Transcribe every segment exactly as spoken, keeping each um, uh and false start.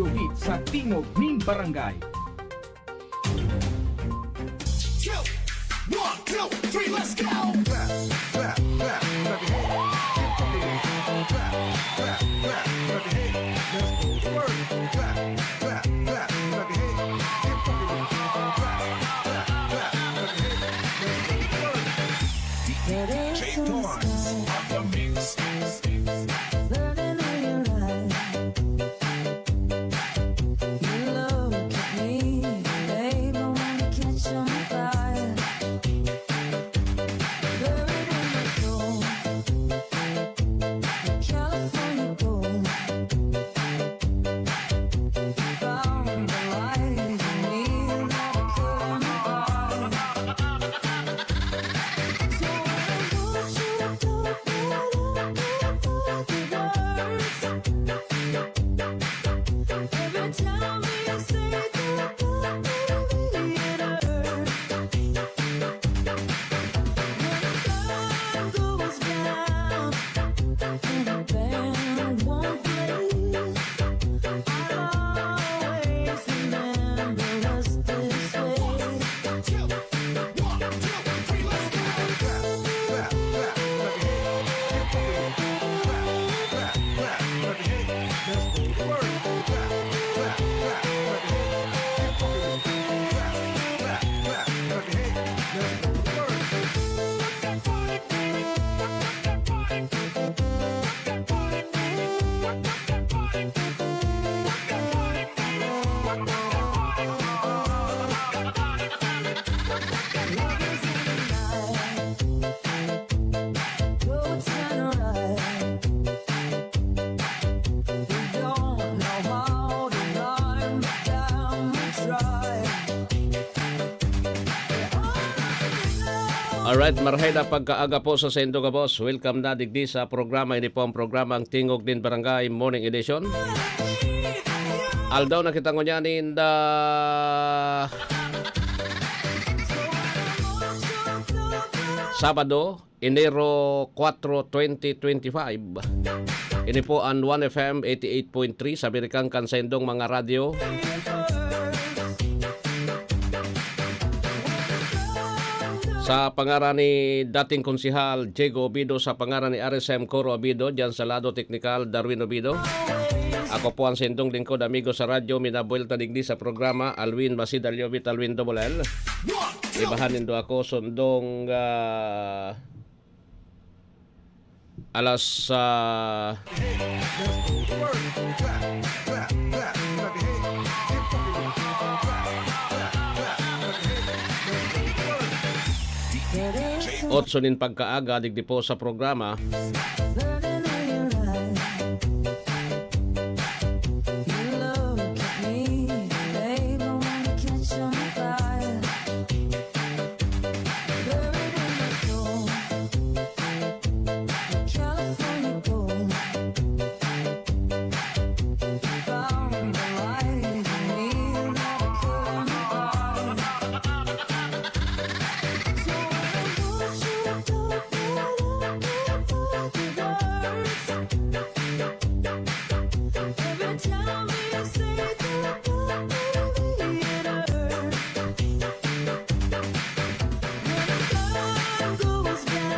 Hit sa Tingog nin Barangay. Yo! One, two, three, let's go! Clap, clap, clap, clap your hands. Keep rocking. Clap, clap, clap, clap your hands. Let's go to work. Clap, clap, clap, clap your hands. Keep rocking. Clap, clap, clap, clap your hands. Let's go to work. D J Torrance on the mix. Burning in your eyes. You look at me, babe, I wanna catch on fire. Buried in my soul, the California gold. Found the light in me that I couldn't buy. So I want you to know that I give all the words. Every time we say goodbye, baby, it hurts. When the sun goes down and the band won't play, I'll always remember us this way. One, two, three, let's go! Clap, clap, clap your hands. Keep rocking. Clap, clap, clap your hands. Let's go to work. Clap, clap, clap your hands. Keep rocking. Clap, clap, clap your hands. Let's go to work. Rock that body, baby. Rock that body. Rock that body, baby. Rock, rock that body. Rock that body, baby. Rock, rock that body. Rock that body, baby. Rock, rock that body, baby. Roads kinda right. We don't know how to rhyme, but damn, we try. Alright, marhay na pagkaaga po sa saindo gabos. Welcome na digdi sa programa. Ini po ang programang Tingog nin Barangay Morning Edition. Aldaw na kita ngunyan in the Sabado, Enero kuwatro, twenty twenty-five. Ini po an One F M eighty-eight point three sa Birikang kan saindong mga radyo. Sa pangaran ni dating Konsehal Diego Obido, sa pangaran ni R S M Coro Obido, diyan sa lado teknikal, Darwin Obido. Ako po ang saindong lingkod, amigo sa radyo, minabuelta digdi sa programa, Alwin Masidalio with Alwin Double L. Ibahan nindo ako, sundong, ah, alas, ah, otso nin pagkaaga, digdi po sa programa.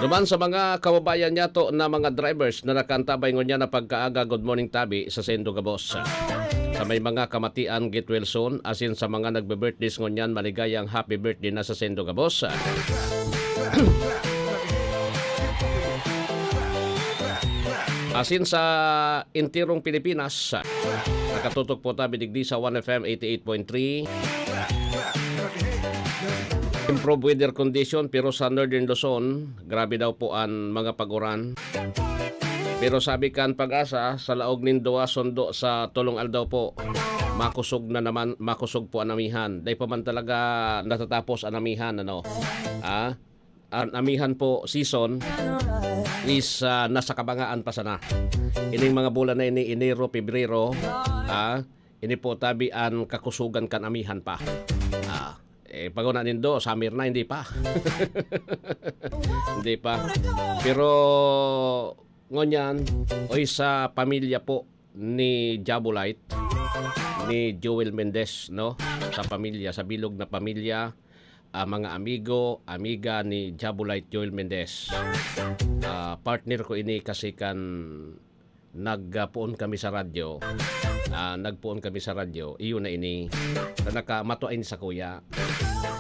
Duman sa mga kababayan niyato na mga drivers na nakaantabay ngunyan na pagkaaga, good morning tabi sa saindo gabos. Sa may mga kamatian, get well soon, asin sa mga nagbe-birthdays ngunyan, maligayang happy birthday na sa saindo gabos. Asin sa enterong Pilipinas, nakatutok po tabi digdi sa One F M eighty-eight point three. Improve weather condition, pero sa Northern Luzon, grabe daw po an mga pag-uran. Pero sabi kan Pag-asa, sa laog nin duwa sundo sa tolong aldaw po, makusog na naman, makusog po an amihan. Dai pa man talaga natatapos an amihan, ano? Ah, an amihan po season is, ah, nasa kabangaan pa sana. Ining mga bulan na ini, Enero, Pebrero, ah, ini po tabi an kakusugan kan amihan pa. Ah, eh, paguna nindo, summer na, hindi pa. Hindi pa. Pero, ngunyan, oy, sa pamilya po, ni Jabolite, ni Joel Mendez, no? Sa pamilya, sa bilog na pamilya, ah, mga amigo, amiga ni Jabolite Joel Mendez. Ah, partner ko ini kasi kan nagpoon kami sa radyo. Ah, nagpoon kami sa radyo. Iyo na ini. Sa naka-, matua ini sa kuya.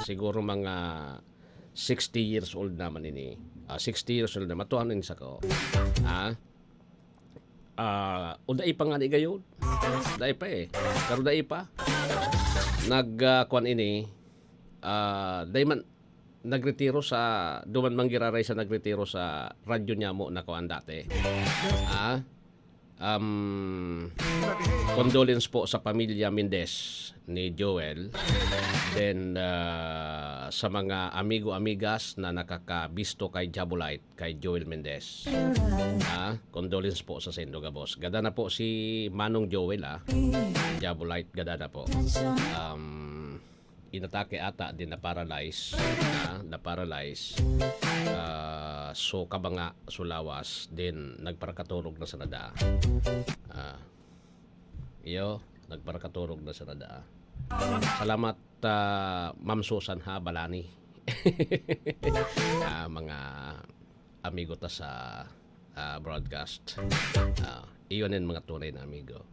Siguro mga sixty years old naman ini. Ah, sixty years old na. Matua na ini sa ko. Ah, ah, o dai pa nga ni gayon. Dai pa eh. Pero dai pa. Nag, ah, kwan ini. Ah, dai man, nagretiro sa, duman man giraray sa nagretiro sa radyo niya mo na kuan dati. Ah, um, condolence po sa pamilya Mendez ni Joel. Then, ah, sa mga amigo-amigas na nakakabisto kay Jabolite, kay Joel Mendez. Ah, condolence po sa sendo gabos. Gada na po si Manong Joel, ah. Jabolite, gada na po. Um, inatake ata, din na-paralyze, ah, na-paralyze. Ah, so kabanga, so lawas, din nagparakaturog na sa nada. Ah, iyo, nagparakaturog na sa nada. Salamat, ah, Ma'am Susan ha, Balani. Ah, mga amigo ta sa, ah, broadcast. Ah, iyon ang mga tunay na amigo.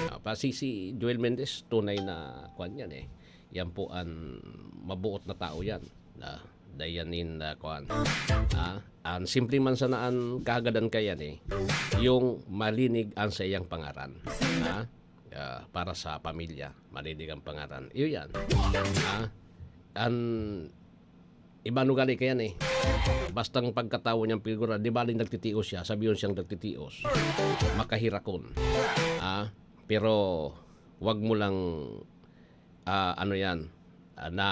Ah, pa si, si Joel Mendez, tunay na kwan yan eh. Yan po ang mabuot na tao yan. Ah, dayanin na kwan. Ah, ang simple man sana ang kahagadan kayan eh. Yung malinig ang sa iyang pangaran. Ah, ah, para sa pamilya, malinig ang pangaran. Iyo yan. Ah, ang iba nugali kayan eh. Bastang pagkatawo niyang figura, di bali nagtitios siya, sabiyon siyang nagtitios. Makahirakon. Ah, pero wag mo lang, ah, ano yan, ah, na,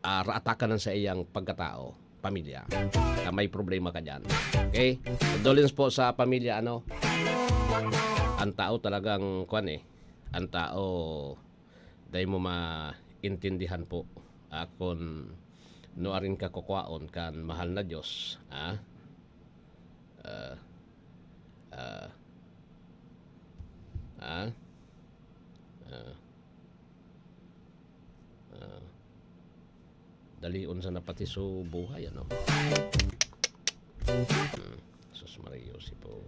ah, raatakan ang sa iyang pagkatao, pamilya. Na may problema ka dyan. Okay? Condolence po sa pamilya, ano? Ang tao talagang, kwan eh, ang tao, dai mo maintindihan po, ah, kun nuarin ka kukwaon kan mahal na Diyos, ah? Ah, ah, ah, ah, ah. Dalion sana pati so buhay, ano? Hmm. Sus Maria, si po.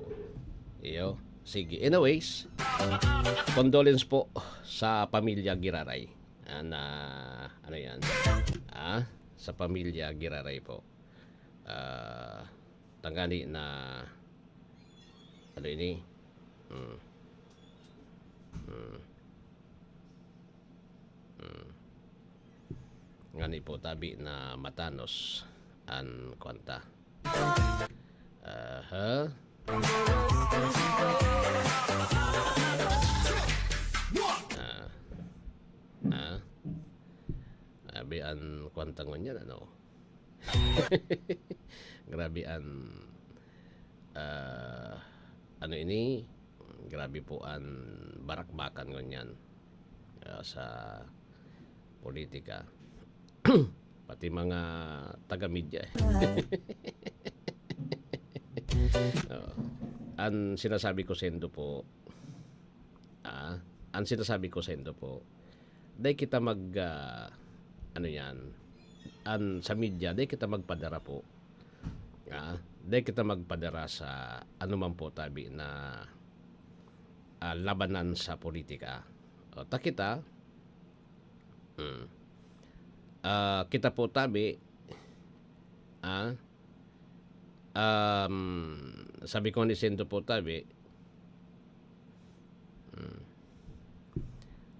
Iyo. Sige. Anyways, condolence po sa pamilya Giraray. Ah, na, ano yan? Ah, sa pamilya Giraray po. Ah, tanggani na, ano ini? Hmm. Hmm. Hmm. Ngani po tabi na matanos an kwanta. Aha. Ah. Ah. Abi an kwanta ngunyan, ano? Grabe an, ah, ano ini, grabe po an barakbakan ngunyan, ah, sa politika. Pati mga taga-media, eh. Oo. An sinasabi ko saindo po, ah, an sinasabi ko saindo po, dai kita mag, ah, ano yan, an sa media, dai kita magpadara po. Ah, dai kita magpadara sa anuman po tabi na, ah, labanan sa politika. O, ta kita, hmm, ah, kita po tabi, ah, um, sabi ko ni Sendo po tabi, hmm,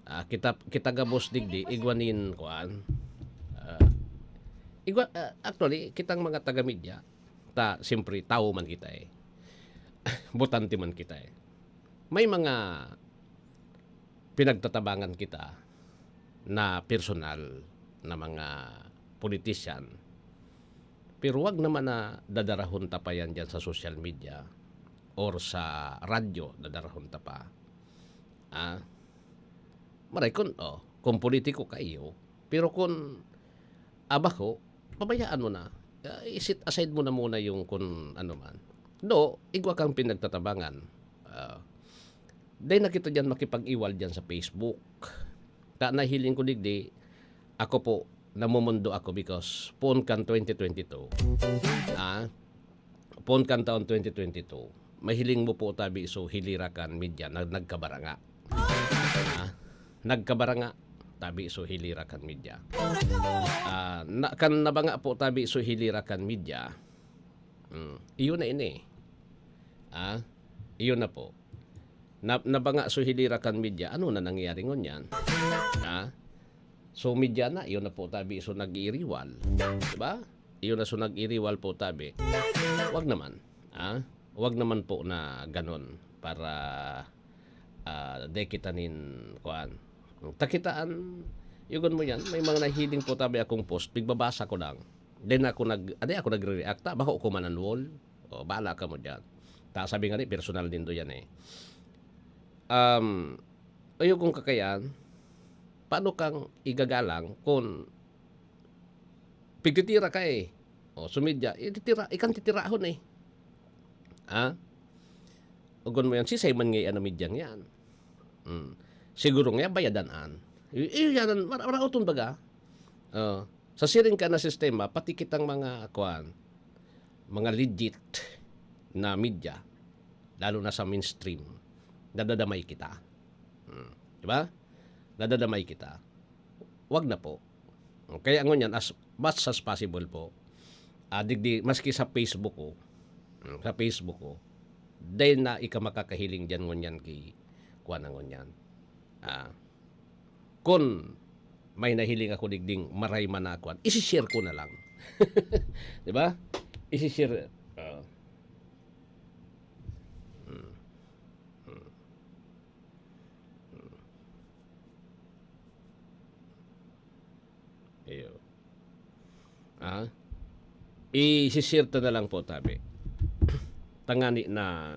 ah, kita, kita gabos digdi, igwa nin kuan. Ah, igwa, ah, actually, kitang mga taga-media, ta, siyempre, tawo man kita eh. Botante man kita eh. May mga pinagtatabangan kita na personal na mga politician. Pero wag naman na dadarahon ta pa yan dyan sa social media or sa radyo, dadarahon ta pa. Ah, maray kun, oh, kung politiko kayo, pero kung abako, pabayaan mo na. Ah, i-set aside mo na muna yung kung ano man. Though, igwa kang pinagtatabangan. Ah, dai na kita diyan makipag-iwal diyan sa Facebook. Ta nahiling ko digdi, ako po, namumundo ako because poon kan twenty twenty-two, ah, poon kan taon twenty twenty-two, mahiling mo po tabi so hilira kan media na nagkabaranga. Ah, nagkabaranga tabi so hilira kan media. Ah, na, kan nabanga po tabi so hilira kan media, hmm, iyon na ini. Ah, iyon na po. Na, nabanga so hilira kan media, ano na nangyayari ngunyan? Ah, so media na, iyon na po tabi so nag-iiriwal. Diba? Iyon na so nag-iriwal po tabi. Wag naman. Ah, wag naman po na ganon para, ah, di kita nin, kuan. Takitaan, yugon mo yan, may mga nahiling po tabi akong post, pigbabasa ko lang. Then ako nag, adi ako nagre-react, ta, bako ko man an wall. O, bahala ka mo dyan. Ta, sabi nga ni, personal nindo yan eh. Um, ayo kong kakayan, paano kang igagalang kung pigtitira ka eh? O, sumidya, ititira, ikan titirahon eh. Ha? Ugon mo yan, sisay man ngay ano midyang yan. Hmm. Siguro nga, bayadan an. I, i, yan, mar-, maraoton baga. O, sa siring ka na sistema, pati kitang mga, kuan, mga legit na media, lalo na sa mainstream, nadadamay kita. Hmm. Di ba? Nadadamay kita. Wag na po. Kaya ngunyan, as much as possible po, ah, digdi, maski sa Facebook ko, mm, sa Facebook ko, dai na ika makakahiling diyan ngunyan ki, kuwan na ngunyan. Ah, kun may nahiling ako digding maray man na kuwan, isi-share ko na lang. Di ba? Isi-share, ah. Mm. Mm. Mm. Iyo. Ah, isi-share ta na lang po, tabi. Tangani na,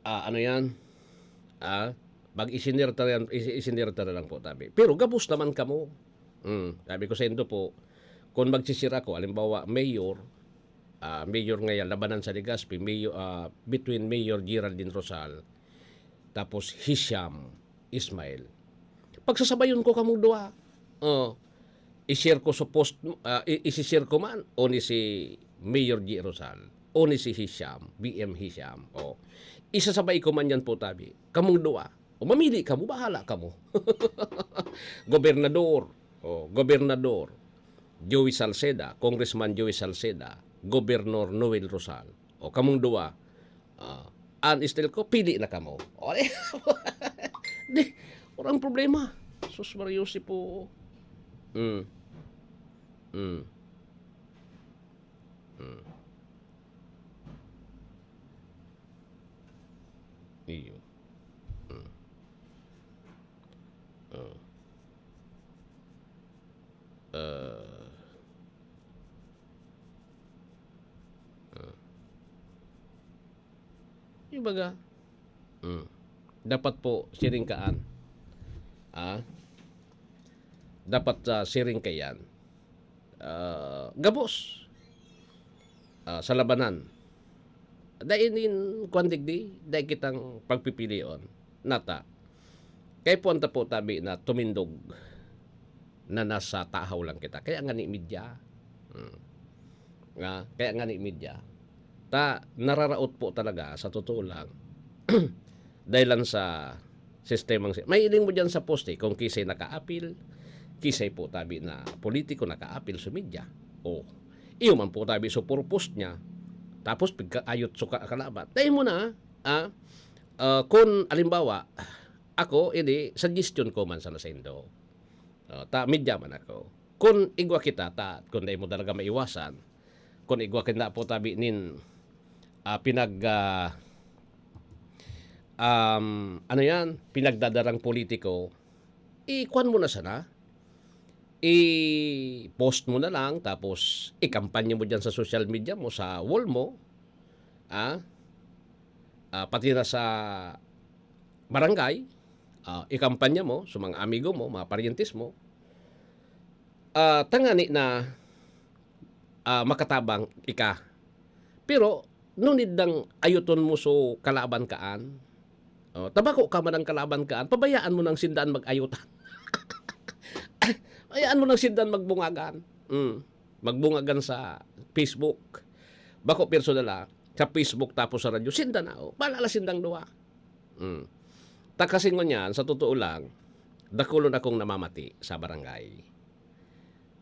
ah, ano yan? Ah, pag isinir ta yan, isi-, isinir ta na lang po, tabi. Pero gabos naman kamo. Mm, sabi ko sa indo po, kung magsisira ako, halimbawa, mayor, ah, mayor ngayon, labanan sa Legazpi, mayor, ah, between Mayor Geraldine Rosal, tapos Hisham Ismail. Pagsasabayon ko kamong duwa. Oh, i-share ko sa post, ah, i-, isi-share ko man, o ni si Mayor G. Rosal, o ni si Hisham, B M Hisham. Oh, isasabay ko man yan po, tabi. Kamong duwa. O mamili kamo, bahala kamo. Gobernador. Oh, Gobernador Joey Salceda, Congressman Joey Salceda, Gobernador Noel Rosal. O kamong duwa, ah, an style ko, pili na kamo. O, di, walang problema. Sus, Maria Jose po. Mm. Mm. Mm. Iyo. Mm. Oh. Ah. Ah. Yung baga, mm, dapat po siring kaan. Ah? Dapat, ah, siring kayan. Ah, gabos. Ah, sa labanan. Dai nin, kwan digdi, dai kitang pagpipilion. Nata. Kay puwan ta po, tabi, na tumindog na nasa tahaw lang kita. Kaya nga ni media. Hmm. Nga, kaya nga ni media. Ta, nararaot po talaga, sa totoo lang. Dahil lang sa sistemang si-, may iling mo dyan sa post eh, kung kisay nakaapil, kisay po, tabi, na politiko nakaapil sa media. Oh, iyo man po, tabi, so purpose niya. Tapos, pagkaayot suka kalaban. Dahil mo na, ah, ah, kung, alimbawa, ako, ini, suggestion ko man sana sa indo. Ah, ta, media man ako. Kung igwa kita, ta, kung dai mo talaga maiwasan, kung igwa kita po, tabi, nin, ah, pinag, ah, um, ano yan, pinagdadarang politiko, ikuan mo na sana, i-post mo na lang, tapos ikampanya mo dyan sa social media mo, sa wall mo, ah, ah, pati na sa barangay, ah, ikampanya mo sa mga amigo mo, mga paryentes mo, ah, tangani na, ah, makatabang ika. Pero, no need nang ayoton mo so kalaban kaan. Oh, ta bako ka man an kalaban kaan, pabayaan mo nang sinda an mag-ayotan. Hayaan mo nang sinda an magbungagan. Hmm. Magbungagan sa Facebook. Bako personal, ah, sa Facebook tapos sa radyo, sinda na, oh. Bahala la sindang duwa. Hmm. Ta kasi ngunyan, sa totoo lang, dakulon akong namamati sa barangay.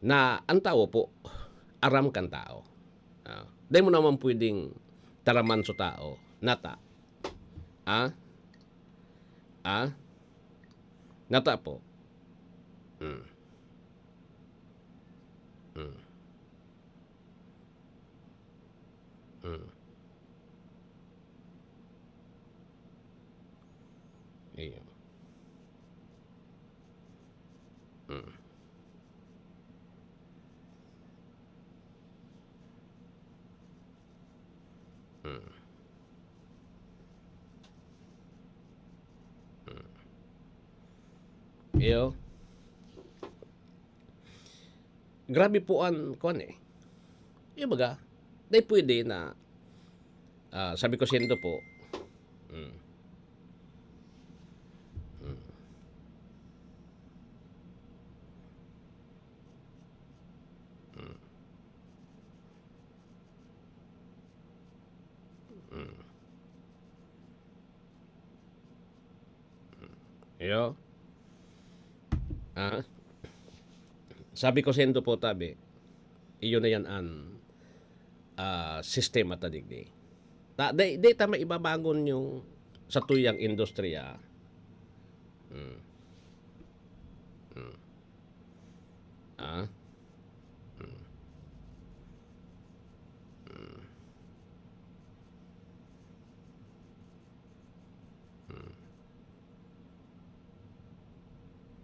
Na an tawo po, aram kan tawo. Ah, dai mo naman pwedeng taraman sa tao. Nata. Ah? Ah? Nata po. Hmm. Hmm. Hmm. Iyo. Hmm. Hmm. Hmm. Iyo. Grabe po an kuwan, eh. Yung baga, dai pwede na, ah, sabi ko saindo po, hmm. Hmm. Hmm. Hmm. Iyo. Ah, sabi ko saindo po, tabi, iyo na yan an, ah, sistema ta digdi. Ta, di, di ta maibabangon yung satuyang industriya. Hmm. Hmm. Ah? Hmm. Hmm. Hmm.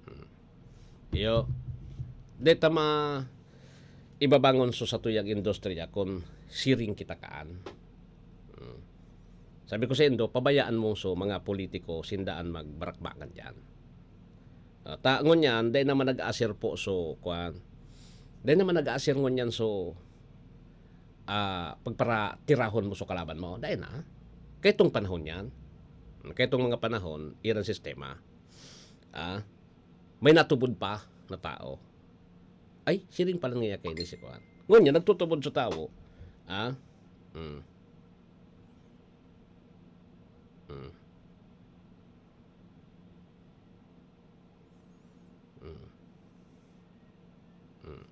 Hmm. Iyo, di ta ma-, ibabangon so satuyang industriya kun siring kita kaan. Hmm. Sabi ko saindo, pabayaan mo so mga politiko, sinda an magbarakbakan diyan. Ah, ta, ngunyan, dai naman nag-aasir po so, kuwan, dai naman nag-aasir ngunyan so, ah, pagparatirahon mo so kalaban mo, dai na. Kaitong panahon yan, kaitong mga panahon, iyan ang sistema. Ah, may natubod pa na tao. Ay, siring pala niya kaini si kuwan. Ngunyan, nagtutubod sa tawo. Ah? Hmm. Hmm. Hmm. Hmm.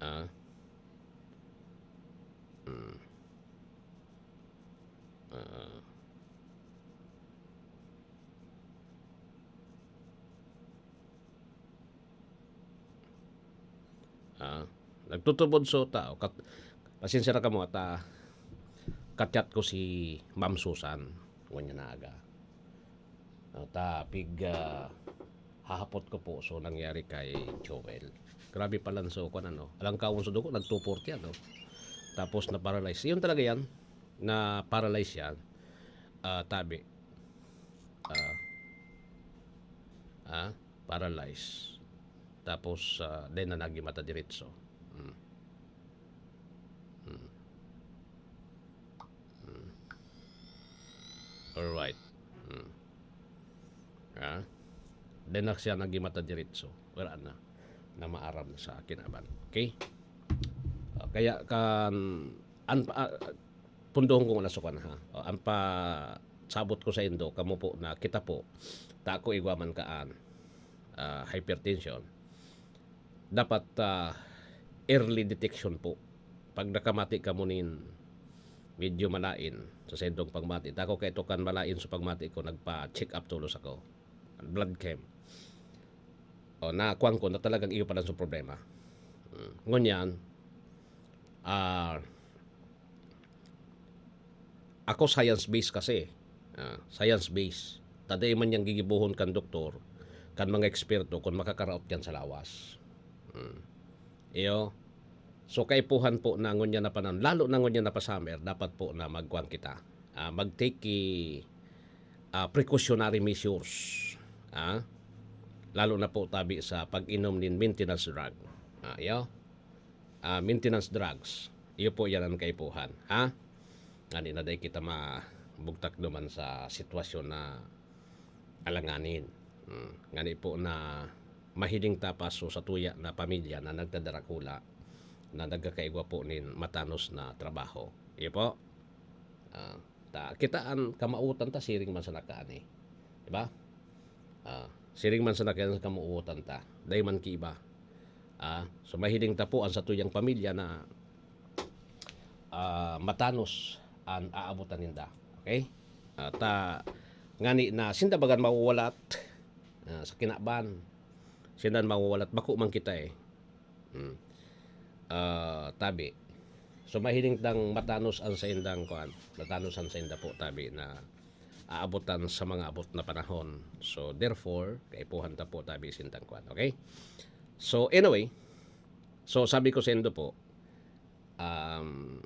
Ah. Hmm. Ah. Ah, nagtutubod so tao. Kat-, pasensya na kamo at, ah, ka-chat ko si Ma'am Susan, ngunyan na aga. Ah, ta, pig, ah, hahapot ko po so nangyari kay Joel. Grabe pala so, kung ano, alangkawon sa dugo, nag two forty yan, no? Tapos na-paralyze. Yun talaga yan, na-paralyze yan. Ah, tabi. Ah, ah, paralyze. Tapos, ah, then na nagimata diretso. Hmm. Hmm. Hmm. Alright. Hmm. Ah? Then na siya nagimata diretso. Wala na. Na maaram na sa akin, aban. Okay? Ah, kaya kan, an, ah, pundohon ko na sa kwan, ha. O, ang pasabot ko saindo, kamo po na kita po, ta ako igwa man kaan, ah, hypertension. Dapat, ah, early detection po. Pag nakamati kamo nin medyo malain sa saindong pagmati, ta ako kaito kan malain sa pagmati ko, nagpa-check up tolos ako. Blood chem. O, nakuan ko na talagang iyo pala sa problema. Mm. Ngunyan, ah, ako science-based kasi. Ah, science-based. Ta dai man yang gigibohon kan doktor, kan mga eksperto, kung makakaraot yan sa lawas. Mm. Iyo. So, kaipuhan po na ngunyan na panahon, lalo na ngunyan na pa summer, dapat po na magkuan kita. Ah, mag-take ki-, ah, precautionary measures. Ah, lalo na po tabi sa pag-inom nin maintenance drug. Ah, iyo. ah, maintenance drugs. Iyo po yan ang kaipuhan, ha? Ngani na dai kita mabugtak duman sa sitwasyon na alanganin. Hmm, ngani po na mahiling ta pa so satuya na pamilya na nagdadarakula, na nagkakaigwa po nin matanos na trabaho. Iyo po. Ah, ta, kita an kamautan ta siring man sa nakaani. Di ba? Ah, siring man sa nakaani sa kamautan ta. Dai man ki iba. Ah, so mahiling ta po an satuyang pamilya na, ah, matanos an aabotan ninda. Okay? Ah, ta, ngani na sinda bagan mawawalat, ah, sa kinaban. Sinda an mawawalat, bako man kita eh. Hmm. Ah, tabi. So, mahiling tang matanos an saindang kuan, matanos an sainda po, tabi, na aabotan sa mga abot na panahon. So, therefore, kaipuhan ta po, tabi, sindang kuan. Okay? So, anyway, so, sabi ko saindo po, um,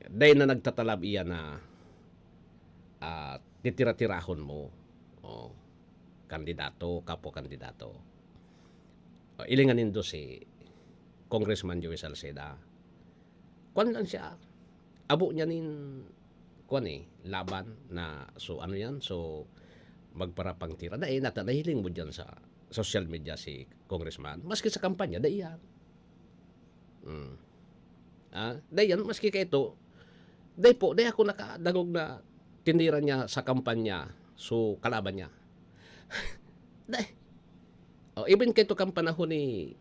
dai na nagtatalab iyan na, ah, titira-tirahon mo. Oh, kandidato, kapwa kandidato. Oh, ilingan nindo si Congressman Joey Salceda. Kuan lang siya. Abo niya nin, kuan eh, laban na, so ano yan? So, magparapangtira. Dai, nata-, nahiling mo dyan sa social media si Congressman. Maski sa kampanya, dai yan. Mm. Ah, dai yan, maski kaito, dai po, dai ako nakadangog na tiniran niya sa kampanya, so kalaban niya. Dai. Oh, even kaito kan panahon ni,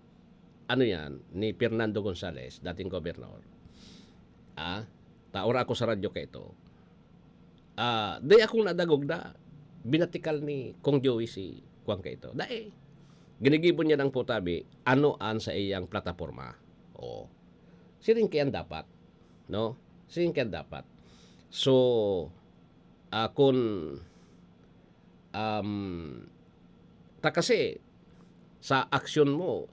ano yan, ni Fernando Gonzales, dating gobernador. Ah, taora ako sa radyo kaito. Ah, dai akong nadangog na binatikal ni Kong Joey si kuwan kaito. Dai. Ginigibo niya lang po tabi, ano an saiyang plataporma. Oo. Siring kaiyan dapat, no? Siring kaiyan dapat. So, ah, kun, um, ta kasi sa aksyon mo,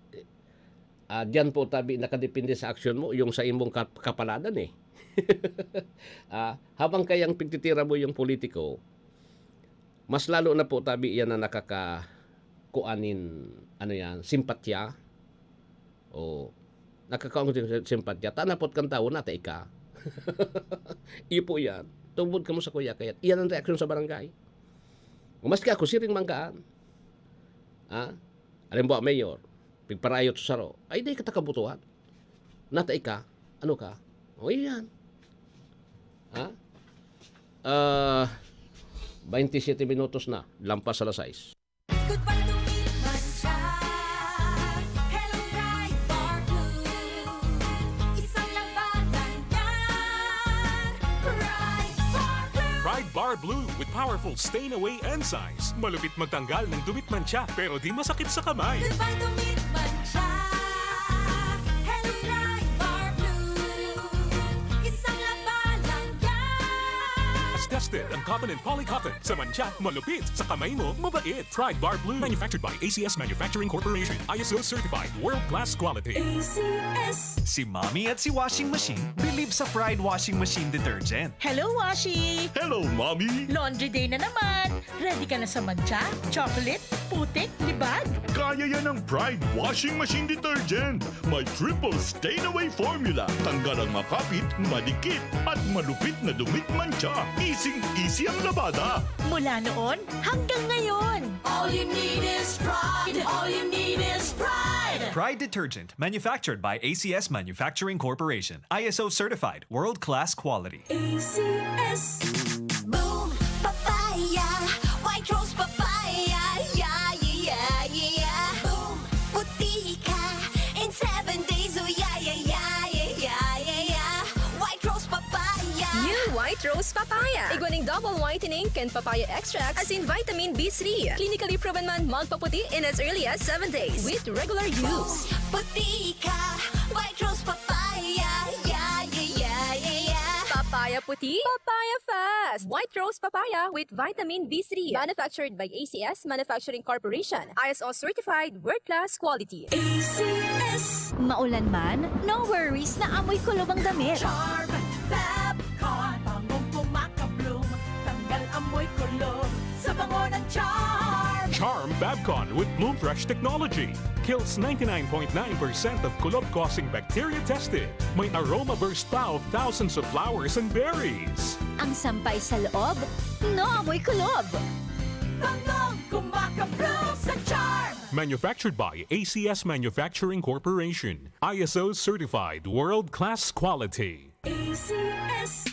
ah, diyan po tabi nakadepende sa aksyon mo yung sa imong kap-, kapaladan eh. Ah, habang kayang pigtitira mo yung politiko, mas lalo na po tabi iyan na nakaka-, kuan nin, ano yan, simpatya. O, nakakaon ko sa simpatya. Tanapot kang tawo na, ta ika. Iyo po yan. Tubod kamo sa kuya, kaya iyan ang reaksyon sa barangay. O, maski ako, siring manggaan. Ha? Halimbawa, mayor, pigparayot sa saro. Ay, di kita kabutuhan. Nata ika, ano ka? O, iyan. Ha? Ah, twenty-seven minutos na, lampas alas sais. Goodbye to meat mancha. Hello, Pride Bar Blue. Isang labanan yan. Pride Bar Blue. Pride Bar Blue with powerful stain away enzymes. Malupit magtanggal ng dumit mancha, pero di masakit sa kamay. Goodbye to meat mancha. Hello, Pride Bar Blue. Isang labanan yan. As tested ang cotton and poly cotton. Sa mancha, malupit. Sa kamay mo, mabait. Pride Bar Blue. Manufactured by A C S Manufacturing Corporation. I S O certified. World class quality. A C S. Si Mommy at si Washing Machine believe sa Pride Washing Machine Detergent. Hello, Washi! Hello, Mommy! Laundry day na naman! Ready ka na sa mancha, chocolate, putik, libag? Kaya yan ng Pride Washing Machine Detergent. May triple stain away formula. Tanggal ang makapit, madikit, at malupit na dumit mancha. Easy-easy ang labada. Mula noon hanggang ngayon. All you need is Pride. All you need is Pride. Pride Detergent, manufactured by A C S Manufacturing Corporation. I S O certified, world-class quality. A C S. Boom Papaya, White Rose Papaya, yeah, yeah, yeah, yeah. Boom, puti ka in seven days, oh yeah, yeah, yeah. White Rose Papaya. New White Rose Papaya. Igwa ning double whitening kan papaya extract asin vitamin B three. Clinically proven man magpaputi in as early as seven days with regular use. Boom, puti ka, White Rose Papaya, yeah, yeah, yeah, yeah, yeah. Papaya puti, papaya fast. White Rose Papaya with vitamin B three. Manufactured by A C S Manufacturing Corporation. I S O certified, world-class quality. A C S. Maulan man, no worries na amoy kulob ang damit. Charm Fab Con, bangong kumakabloom, tanggal amoy kulob sa bango ng Charm. Charm Fabcon with Bloom Fresh technology kills ninety-nine point nine percent of kulob-causing bacteria tested. May aroma burst pa of thousands of flowers and berries. Ang sampay sa loob, naamoy kulob. Bangong kumakabloom sa Charm! Manufactured by A C S Manufacturing Corporation. I S O certified world-class quality. A C S.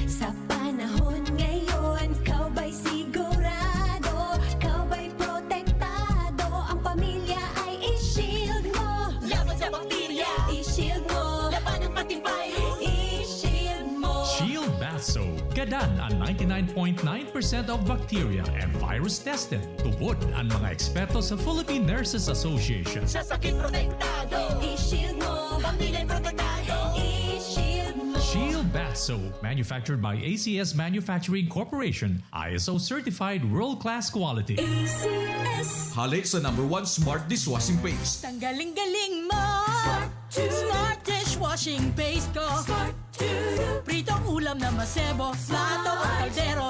Sa panahon ngayon, ikaw ba'y sigurado? Ikaw ba'y protektado? Ang pamilya ay i-shield mo. Laban sa bakterya. I-shield mo. Labanan pati virus. I-shield mo. Shield Bath Soap. Gadan ang ninety-nine point nine percent of bacteria and virus tested. Tubod ang mga eksperto sa Philippine Nurses Association. Sa sakit protektado. I-shield mo. Pamilya protektado. I-shield mo. Shield Bath Soap, manufactured by A C S Manufacturing Corporation, I S O certified world-class quality. A C S. Hale sa number one smart dishwashing paste. Tanggaling galing mo. Smart dishwashing paste ko. Smart Pritong ulam na masebo. Plato o kaldero.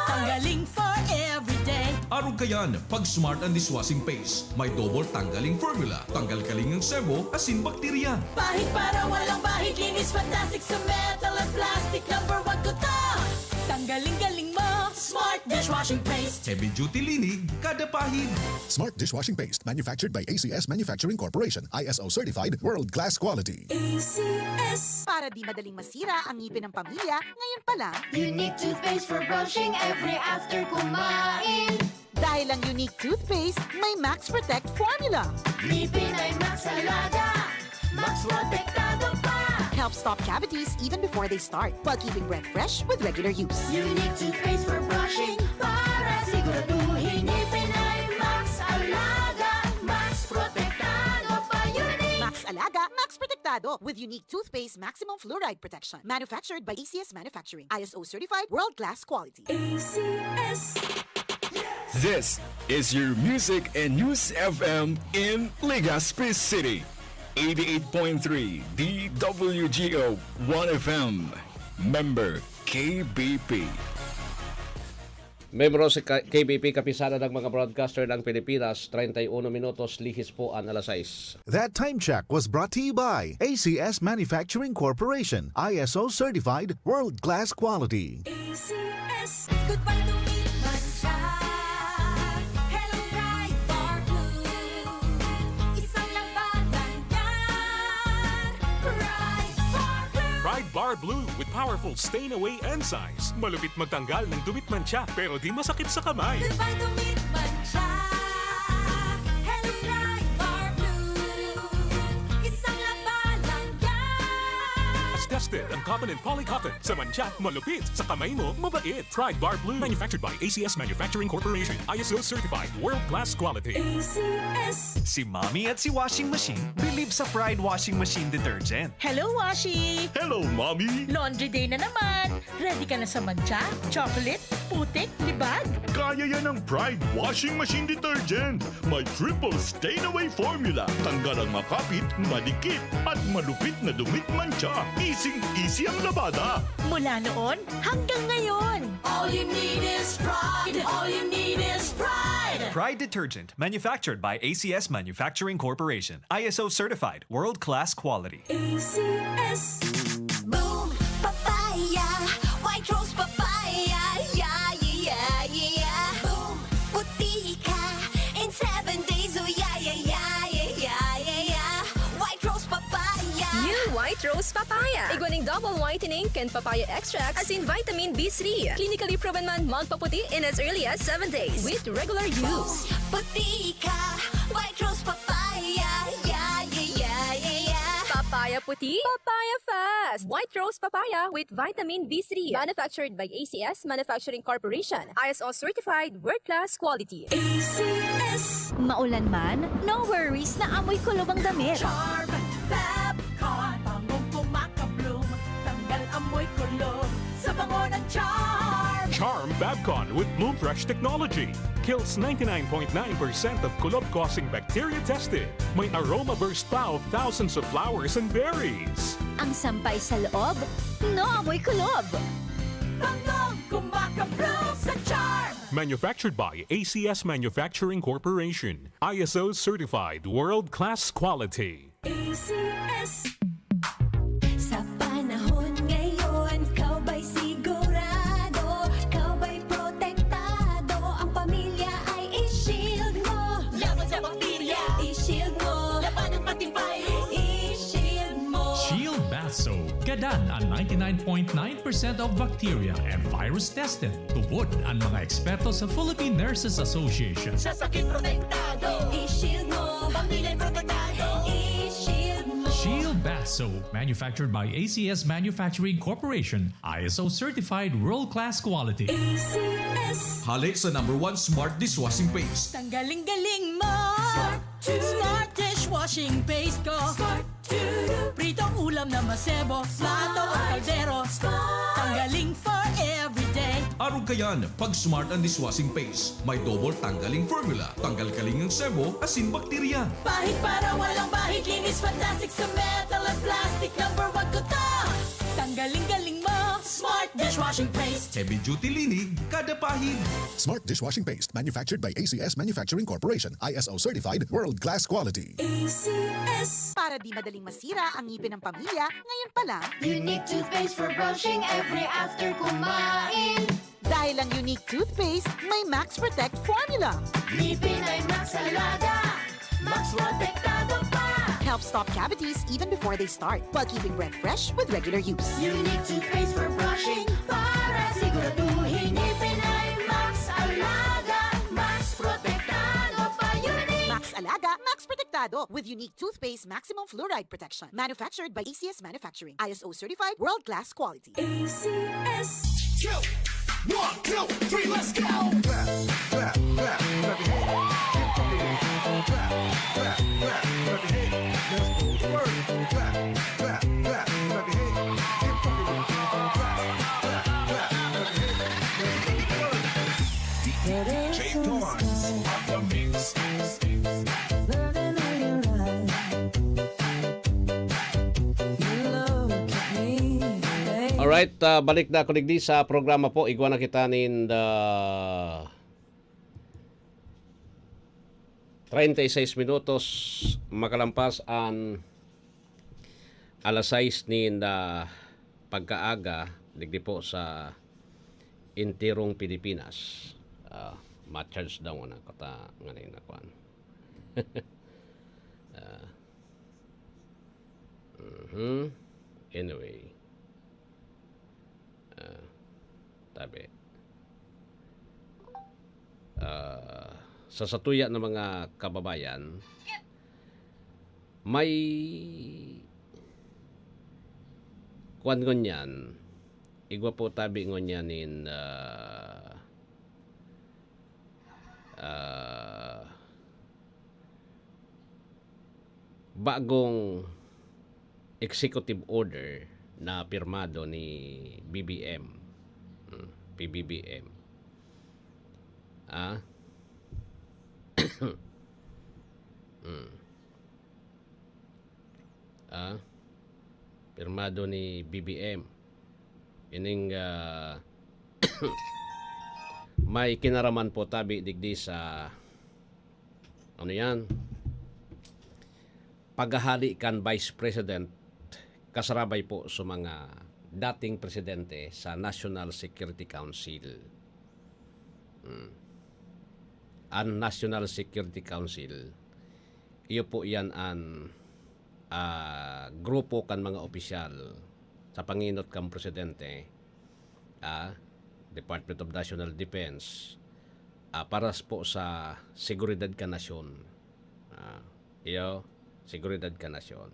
Tanggaling for everyday. Arog kayan, pag smart ang dishwashing paste. May double tanggaling formula. Tanggal kaling ang sebo, asin bakterya. Pahid para walang bahid. Linis fantastic sa metal at plastic. Number one ko to. Tanggaling galing mo. Smart dishwashing paste. Heavy duty linig, kada pahid. Smart dishwashing paste manufactured by A C S Manufacturing Corporation, I S O certified, world class quality. A C S. Para di madaling masira ang ngipin ng pamilya, ngayon pa lang. Unique toothpaste for brushing every after kumain. Dahil ang Unique Toothpaste may Max Protect Formula. Ngipin ay Max Alaga. Max Protektado pa. Helps stop cavities even before they start, while keeping breath fresh with regular use. Unique toothpaste for brushing para siguraduhin ngipin ay Max Alaga, Max Protektado pa. Unique! Max Alaga, Max Protektado with Unique Toothpaste Maximum Fluoride Protection. Manufactured by A C S Manufacturing. I S O certified, world class quality. A C S. This is your Music and News F M in Legazpi City. Eighty-eight point three D W G O One F M. Member K B P. Membro sa K B P, Kapisanan ng mga Broadcaster ng Pilipinas, treinta y uno minutos, lihis po ang alas sais. That time check was brought to you by A C S Manufacturing Corporation, I S O certified, world class quality. A C S. Goodbye to meat mancha. Hello, Pride Bar Blue. Isang laba lang yan. Pride Bar Blue. Pride Bar Blue with powerful stain away enzymes. Malupit magtanggal ng dumi at mancha, pero di masakit sa kamay. Goodbye to meat mancha. Hello, Pride Bar Blue. Isang laba lang yan. Tested ang cotton and polycotton sa mancha, malupit, sa kamay mo, mabait. Pride Bar Blue, manufactured by A C S Manufacturing Corporation, I S O certified, world class quality. A C S. Si Mommy at si Washing Machine believe sa Pride Washing Machine Detergent. Hello, Washi! Hello, Mommy! Laundry day na naman! Ready ka na sa mancha, chocolate, putik, libag? Kaya yan ng Pride Washing Machine Detergent. May triple stain away formula. Tanggal ang makapit, madikit, at malupit na dumi at mancha. Easy-easy ang labada. Mula noon hanggang ngayon. All you need is Pride. All you need is Pride. Pride Detergent, manufactured by A C S Manufacturing Corporation. I S O certified, world-class quality. A C S. Boom! Papaya! White Rose Papaya! Yeah, yeah, yeah, yeah! Boom! Puti ka in seven days! Oh, yeah, yeah, yeah, yeah, yeah, yeah! White Rose Papaya! New White Rose Papaya. Igwa ning double whitening kan papaya extract asin vitamin B three. Clinically proven man magpaputi in as early as seven days with regular use. Puti ka! White Rose Papaya! Yeah, yeah, yeah, yeah, yeah! Papaya puti, papaya fast. White Rose Papaya with vitamin B three. Manufactured by A C S Manufacturing Corporation. I S O certified, world-class quality. A C S. Maulan man, no worries na amoy kulob ang damit. Charm Fab Con. Bangong kumakabloom. Tanggal amoy kulob sa bango ng Charm. Charm Fabcon with Bloom Fresh technology kills ninety-nine point nine percent of kulob-causing bacteria tested. May aroma burst pa of thousands of flowers and berries. Ang sampay sa loob, naamoy kulob. Bangong kumakabloom sa Charm. Manufactured by A C S Manufacturing Corporation. I S O certified world-class quality. A C S. Sa panahon ngayon, ikaw ba'y sigurado? Ikaw ba'y protektado? Ang pamilya ay i-shield mo. Laban sa bakterya, i-shield mo. Laban ng antivirus, i-shield mo. Shield Bath Soap. Gadan ang ninety-nine point nine percent of bacteria and virus tested. Tubod ang mga eksperto sa Philippine Nurses Association. Sa sakit protektado, i-shield mo. Pamilya protektado, i-shield mo. Shield Bath Soap, manufactured by A C S Manufacturing Corporation, I S O certified world-class quality. A C S. Hali sa number one smart dishwashing paste. Tanggaling-galing mo. Smart. Smart dishwashing paste ko. Smart. Pritong ulam na masebo, plato o kaldero. Tanggaling for everyday. Arog kayan, pag Smart ang dishwashing paste. May double tanggaling formula. Tanggal kaling ang sebo, asin bakterya. Pahid para walang bahid, linis fantastic sa metal at plastic. Number one ko to. Tanggaling-galing mo. Smart dishwashing paste. Heavy duty linig, kada pahid. Smart dishwashing paste, manufactured by A C S Manufacturing Corporation, I S O certified, world class quality. A C S. Para di madaling masira ang ngipin ng pamilya, ngayon pa lang. Unique toothpaste for brushing every after kumain. Dahil ang Unique Toothpaste may Max Protect Formula. Ngipin ay Max Alaga, Max Protektado pa. Helps stop cavities even before they start, while keeping breath fresh with regular use. Unique toothpaste for brushing para siguraduhin ngipin ay Max Alaga, Max Protektado pa. Unique. Max Alaga, Max Protektado with Unique Toothpaste Maximum Fluoride Protection. Manufactured by A C S Manufacturing. I S O certified, world-class quality. A C S. Two, one, two, three, let's go. Clap, clap, clap, clap your hands. Get funky. Clap, clap, clap, clap your hands. Let's go to work. Clap, clap, clap, clap your hands. Get funky. Clap, clap, clap your hands. Let's go to work. D J Dons on the mix. Alright, ah, balik na ako digdi sa programa po. Igwa na kita nin the treinta y seis minutos makalampas an alas sais nin, ah, pagkaaga, digdi po sa enterong Pilipinas. Ah, ma-charge daw na kata ngayon na kwan. Ah. Mhm. Anyway. Ah, tabi. Ah, sa satuya na mga kababayan, may kwan ngunyan, igwa po tabi ngunyan nin, ah, ah, bagong executive order na pirmado ni B B M. Hmm, P B B M. Ah? Hmm. Ah? Pirmado ni B B M. Ining, ah, may kinaraman po tabi digdi sa, ano yan? Paghahali kan Vice President, kasarabay po sa mga dating presidente sa National Security Council. Hmm. An National Security Council, iyo po yan an, ah, grupo kan mga opisyal sa pangenot kan presidente, ah, Department of National Defense, ah, para po sa seguridad kan nasyon. Ah, iyo, seguridad kan nasyon.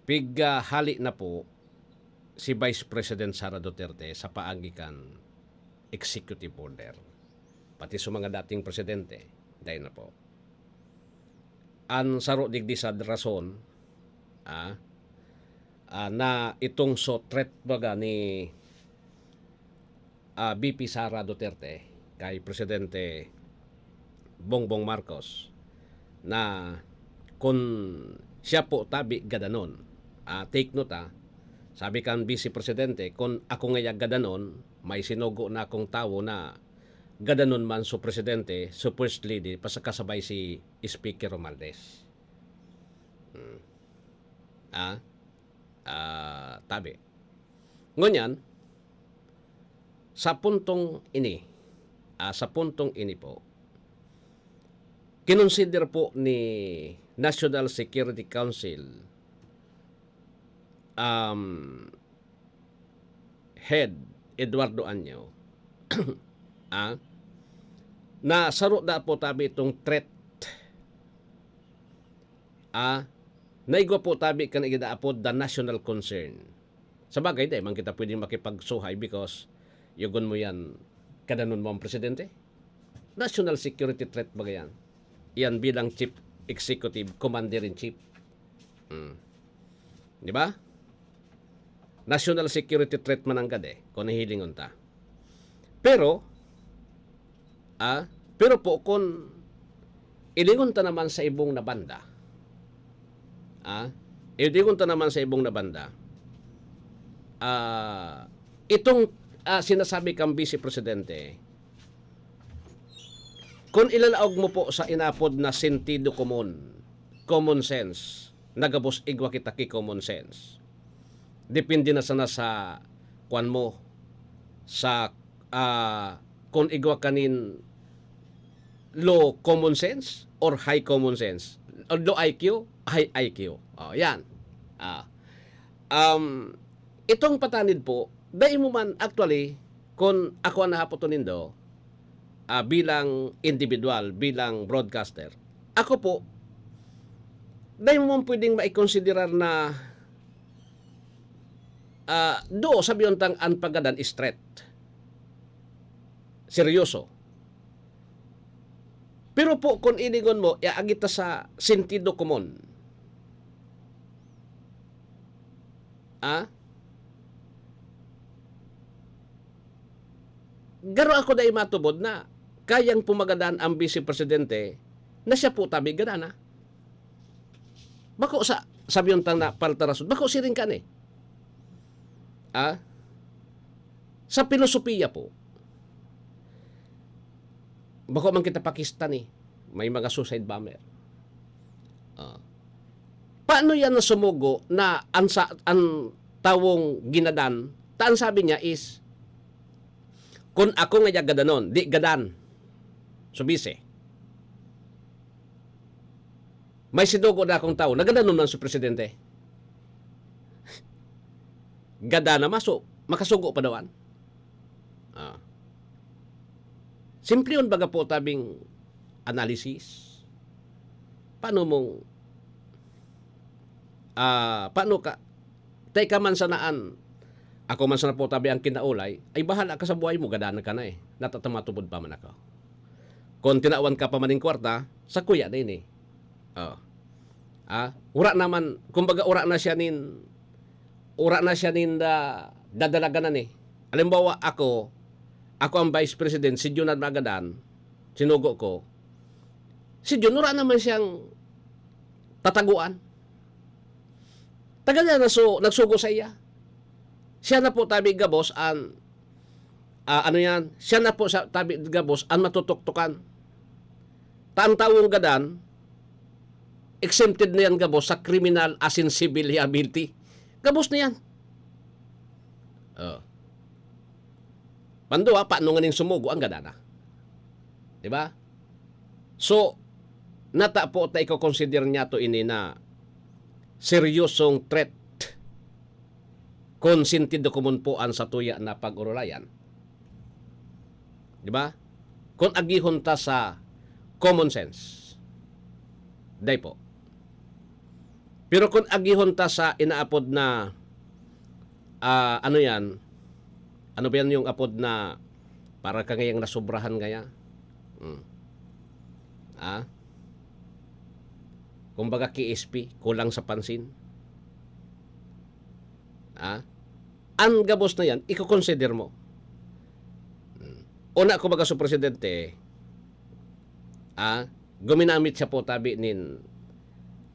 Pighahali na po si Vice President Sara Duterte sa paagi kan executive order. Pati sa mga dating presidente, dai na po. An saro digdi sa rason, ah, ah, na itong so threat baga ni, ah, V P Sara Duterte kay Presidente Bongbong Marcos na kun siya po tabi gadanon. Ah, take note, ah. Sabi kan Vice Presidente, "Kun ako ngaya gadanon, may sinugo na akong tawo na gadanon man so presidente, so first lady, pasakasabay si Speaker Romualdez. Hmm. Ah? Ah, tabi. Ngunyan, sa puntong ini, ah, sa puntong ini po, kinonsider po ni National Security Council, um, Head Eduardo Año, ah, na saro da po tabi itong threat, ah, na igwa po tabi kan iginaapod the national concern. Sa bagay, di man kita pwedeng makipagsuhay because yugon mo yan, kadanon mo ang presidente. National security threat ba yan? Yan bilang chief executive, commander-in-chief. Hmm. Di ba? National security threat man ang gade, kung nahilingon ta. Pero, ah, pero po, kung ilingon ta naman sa ibong na banda, ah, ilingon ta naman sa ibong na banda, ah, itong, ah, sinasabi kang Vice Presidente, kung ilalaog mo po sa inapod na sentido komon, common sense, nagabos igwa kita ki common sense. Depende na sana sa, kwan mo, sa, ah, kung igwa kanin low common sense or high common sense. Or low I Q, high I Q. Oh, yan. Ah. Um, itong patanid po, dai mo man, actually, kung ako ang nahapoton nindo, ah, bilang individual, bilang broadcaster, ako po, dai mo man pwedeng maikonsiderar na, ah, do, sabi tang an paggadan is threat. Seryoso. Pero po, kung ilingon mo, iaagi ta sa sentido komon. Ah? Garo ako dai matubod na kayang pumagadan ang Vice Presidente na siya po tabi gadan na. Bako sa, sabi yung tang na paltarason, bako siring ka ni. Ah? Sa pilosopiya po, bako man kita pakista ni, may mga suicide bomber. Ah. Paano yan na sumugo na ang sa, ang tawong ginadan, ta ang sabi niya is, "Kung ako nga gadanon, di gadan." Subise. May sinugo na akong tawo, nagadanon man si presidente. Gada na maso, makasugo pa daw an. Ah. Simple yun, baga po tabing analysis. Paano mong, ah, paano ka, tay ka man sana an, ako man sana po tabi ang kinaulay, ay bahala ka sa buhay mo, gadanan ka na eh. Natatamatubod pa man ako. Kung tinawan ka pa man ning kwarta, sa kuya na ini. Oh. Ah, ura naman, kumbaga ura na siya nin, ura na siya nin, ah, dadalaganan eh. Halimbawa, ako, ako ang vice president, si Jun ang magadan, sinugo ko. Si Jun, ura naman siyang tataguan. Taga niya na so, nagsugo sa iya. Siya na po tabi gabos an, ah, ano yan? Siya na po sa tabi gabos an matutuktukan. Ta ang tawong gadan, exempted na yan gabos sa criminal asin civil liability. Gabos na yan. Oh. Pando, ha, paano nga ning sumugo ang gadan na? Di ba? So, nata po ta iko-consider niya to ini na seryosong threat kung sentido komon po an satuya na pag-orolayan. Di ba? Kung agihon ta sa common sense. Dai po. Pero kung agihon ta sa inaapod na, ah, ano yan? Ano ba yan yung apod na para ka ngayang nasobrahan ngaya? Hmm. Ah? Kumbaga K S P, kulang sa pansin. Ah? An gabos na yan, iko-consider mo. Hmm. Una, kumbaga, sa presidente, ah, guminamit siya po tabi nin,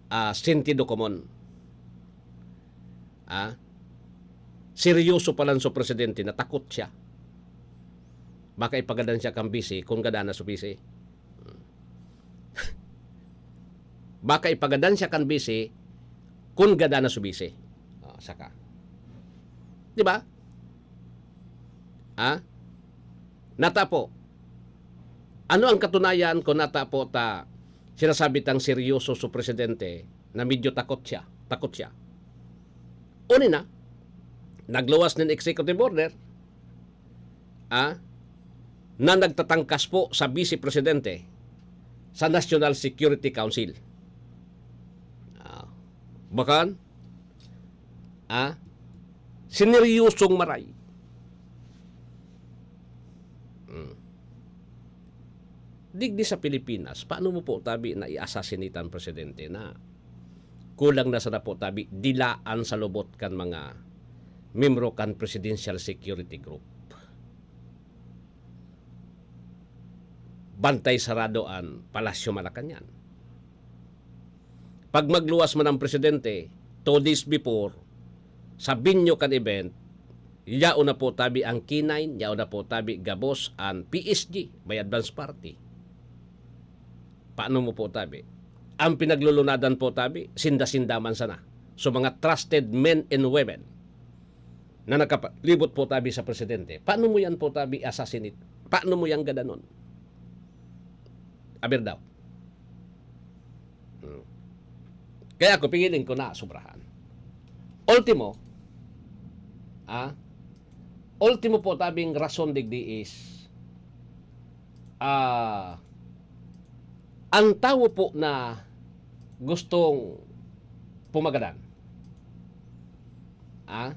ah, sentido komon. Ah, seryoso pa lang so presidente, natakot siya. Baka ipagadan siya kan bisi kun gadan na su bisi. Baka ipagadan siya kan bisi kun gadan na su bisi. Oh, saka. Di ba? Ha? Nata po. Ano ang katunayan kung nata po ta sinasabi tang seryoso su presidente na medyo takot siya? Takot siya. Uni na, nagluwas nin executive order, ah, na nagtatangkas po sa Vice Presidente sa National Security Council. Ah, bakan, ah, sineryosong maray. Hmm. Digdi sa Pilipinas, paano mo po tabi na i-assassinate ang presidente na kulang na sana po tabi dilaan sa lubot kan mga membro kan Presidential Security Group? Bantay sarado an Palasyo Malacañang. Pag magluwas man ang presidente, two days before, sa venue kan event, yaon na po tabi ang K nine, yaon na po tabi gabos an P S G, may advance party. Paano mo po tabi? Ang pinaglulunadan po tabi, sinda-sinda man sana. So, mga trusted men and women na nakapalibot po tabi sa presidente. Paano mo yan po tabi assassinate? Paano mo yan gadanon? Aber daw. Hmm. Kaya ako, pigiling ko na sobrahan. Ultimo, ah, ultimo po tabing rason digdi is, ah, ang tawo po na gustong pumagadan, ah,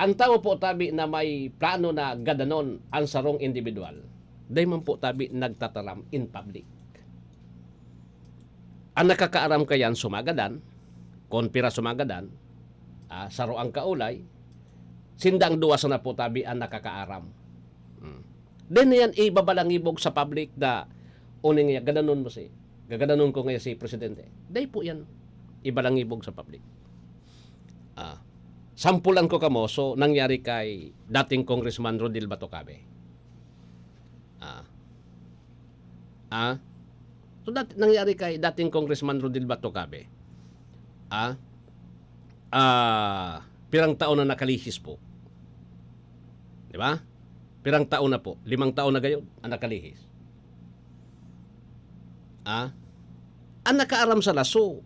ang tawo po tabi na may plano na gadanon ang sarong individual, dai man po tabi nagtataram in public. Ang nakakaaram kayan sumagadan, kon pira sumagadan, ah, saro ang kaulay, sindang duwa sana po tabi ang nakakaaram. Hmm. Then yan, ibabalangibog sa public na, "Uning ya, gadanon mo si, gagadanon ko ngayon si Presidente." Dai po yan ibalangibog sa public. Ah, sampulan ko kamo, so, nangyari kay dating Congressman Rodel Batocabe. Ah. Ah. So, dat-, nangyari kay dating Congressman Rodel Batocabe. Ah. Ah, pirang taon na nakalihis po. Di ba? Pirang taon na po. Limang taon na gayon ang nakalihis. Ah? Ang nakaaram sa laso,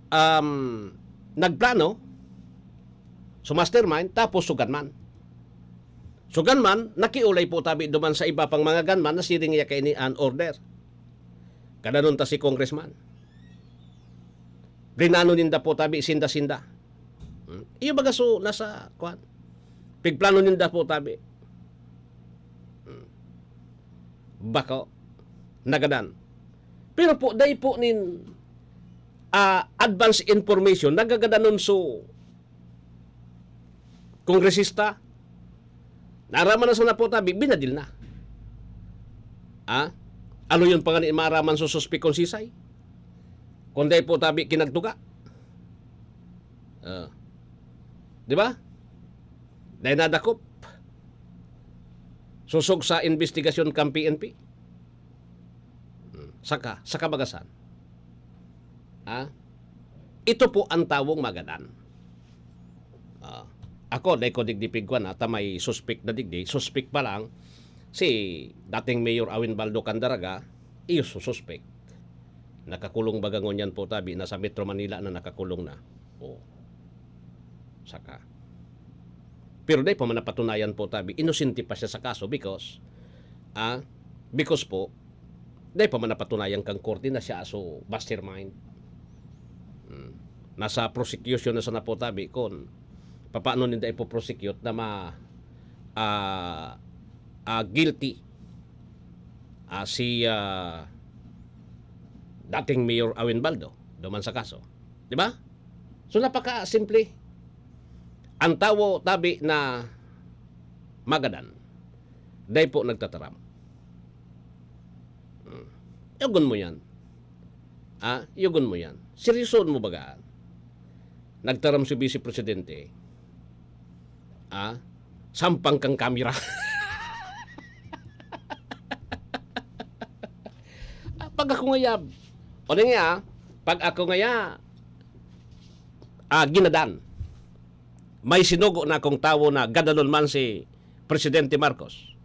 um, nagplano, so mastermind, tapos sugan man. Sugan man, nakiulay po tabi duman sa iba pang mga gunman na siring niya kaini an order. Gadanon ta si congressman. Plinano ninda po tabi, sinda-sinda. Hmm? Iyo baga so, nasa, kwan, pigplano ninda po tabi. Hmm. Bako, nagadan. Pero po, dai po nin, ah, advance information, nagagadanon so, kongresista, naaraman na sana po tabi, binadil na. Ah? Ano yun pa nga ni maaraman sa suspek kung sisay? Kung dai po tabi, kinagtuga. Ah. Di ba? Dai nadakop. Sosog sa investigasyon kan P N P. Hmm. Saka, sa kabagasan. Ah? Ito po ang tawong magadan. Ah. Ako, dai ko digdi pigwan, ha, ta may suspek na digdi. Suspek pa lang, si dating Mayor Awin Baldo Candaraga, iyo su suspek. Nakakulong baga ngunyan po tabi, nasa Metro Manila na nakakulong na. Oh. Saka. Pero dai pa man napatunayan po tabi, inosente pa siya sa kaso because, ah, because po, dai pa man napatunayan kang korte na siya so mastermind. Hmm. Nasa prosecution na sana po tabi kung papaano ninda ipo-prosecute na ma-, ah, ah, guilty, ah, si, ah, dating Mayor Awin Baldo duman sa kaso. Di ba? So, napakasimple. Ang tawo tabi na magadan, dai po nagtataram. Hmm. Yugon mo yan. Ah, yugon mo yan. Seryosoon mo baga? Nagtaram si Vice Presidente. Ah, sampang kang kamera. Pag ako ngayab, o di nga, pag ako ngaya, ah, ginadan, may sinugo na akong tawo na gadanon man si Presidente Marcos,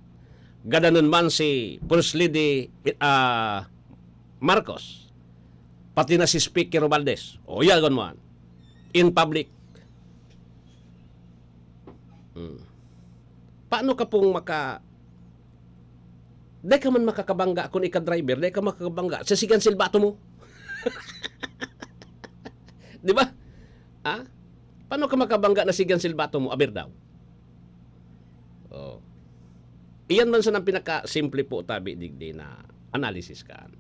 gadanon man si First Lady, ah, Marcos, pati na si Speaker Romualdez. O, yagon mo yan. In public. Hmm. Paano ka pong maka-, dai ka man makakabangga kun ika driver, dai ka makakabangga sa sigan silbato mo. Di ba? Ha? Paano ka makabangga na sigan silbato mo? Aber daw. Oh. Iyan man sanang pinakasimple po, tabi, digdi na analysis kan.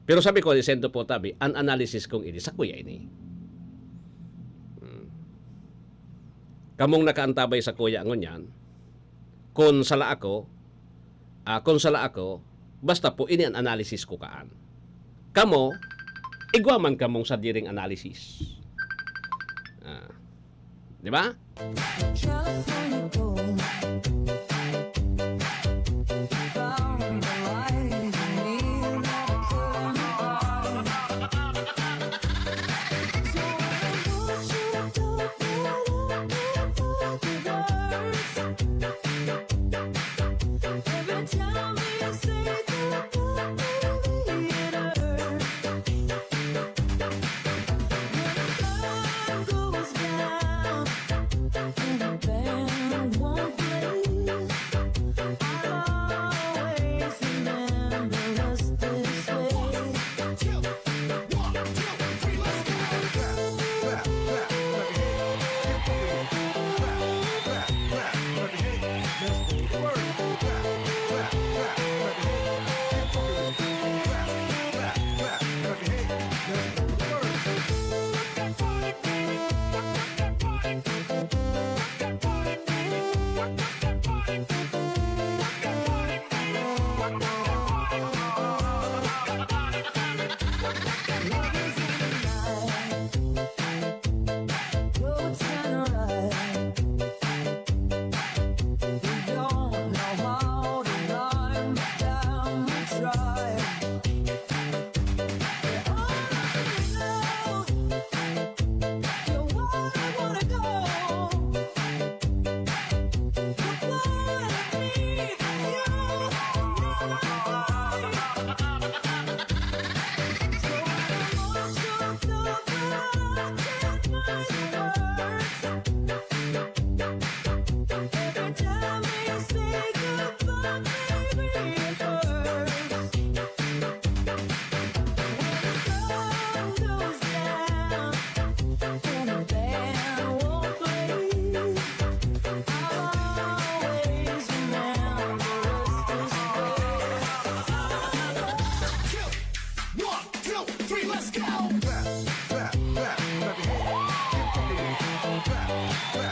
Pero sabi ko, sendo po, tabi, an analysis kong ini, sa kuya ini. Hmm. Kamong nakaantabay sa kuya ngunyan, kun sala ako, ah, kun sala ako, basta po, ini an analysis ko kaan. Kamo, igwa man kamong sadiring analysis. Ah. Di ba?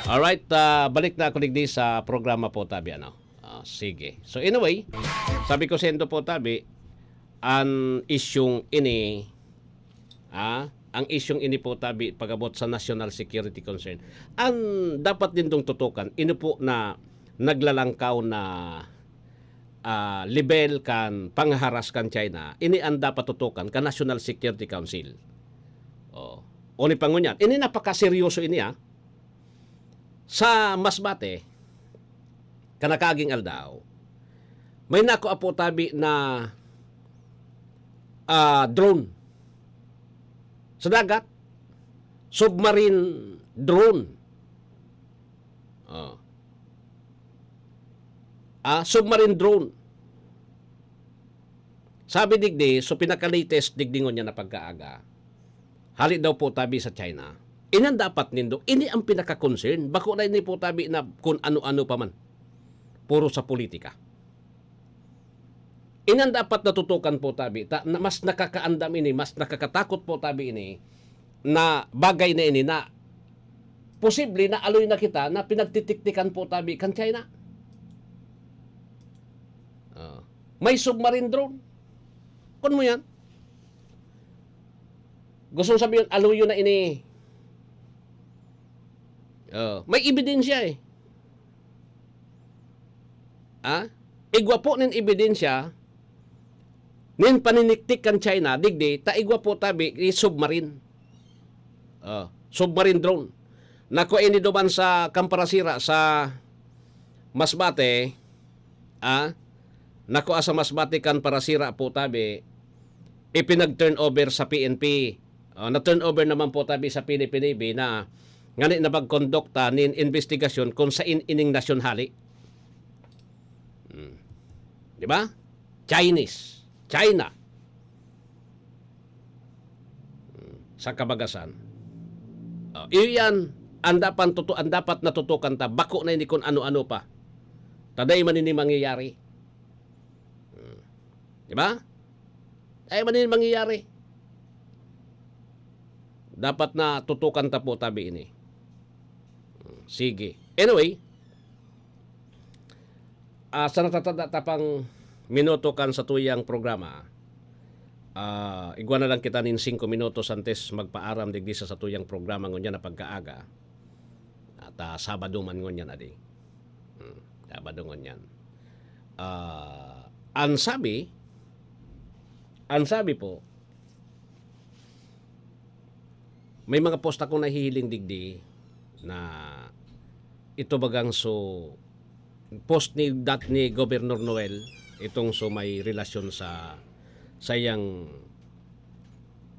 Alright, ah, balik na ako digdi sa programa po, tabi, ano? Ah, sige. So, anyway, sabi ko sendo po, tabi, an isyung ini, ah, ang isyung ini po, tabi, pag-abot sa national security concern. An dapat nindong tutukan, ini po na naglalangkaw na, ah, level kan panghaharas kan China, ini an dapat tutukan kan National Security Council. Oh. O ni pangunyan, ini napakaseryoso ini, ah. Sa Masbate, kanakaging aldaw, may nakua po, tabi, na, ah, drone. Sa dagat, submarine drone. Oh. Ah, submarine drone. Sabi digdi, so pinaka-latest digdi ngunyan na pagkaaga, hali daw po, tabi, sa China. Inan dapat nindo, ini ang pinaka-concern. Bako na ini po, tabi, na kun ano-ano pa man. Puro sa politika. Inan dapat natutukan po, tabi, ta, na mas nakakaandam ini, mas nakakatakot po, tabi, ini, na bagay na ini na posible na aloy na kita na pinagtitiktikan po, tabi, kan China. Ah. May submarine drone. Kun mo yan? Gustong sabihin, aloyo na ini. Oh, may ebidensya eh. Ah? Igwa po nin ebidensya, Nin paniniktik kan China, digdi, ta igwa po tabi, i-submarine. Oh, submarine drone. Naku, ini duman sa kan parasira sa Masbate, ah, naku, sa Masbate kan parasira po tabi, ipinag-turnover sa P N P. Oh, na-turnover naman po tabi sa P D P D B na ngani na pagkondukta nin investigasyon kung sain ining nasyon hali. Hmm. Di ba? Chinese. China. Hmm. Sa kabagasan. Oh, iyo yan. Ang dapat, tutu- ang dapat natutukan ta, bako na ini kung ano-ano pa. Ta dai man ini mangyayari. Hmm. Di ba? Dai man ini mangyayari. Dapat na tutukan ta po tabi ini. Hmm. Sige. Anyway, ah, sa natatada ta pang minuto kan satuyang programa, ah, igwa na lang kita nin singko minutos antes magpaaram digdi sa satuyang programa ngunyan na pagkaaga. At, ah, Sabado man ngunyan, adi. Hmm, Sabado ngunyan. Ah, ang sabi, ang sabi po, may mga post akong nahihiling digdi na ito bagang so post ni dat ni Governor Noel, itong so may relasyon sa sayang,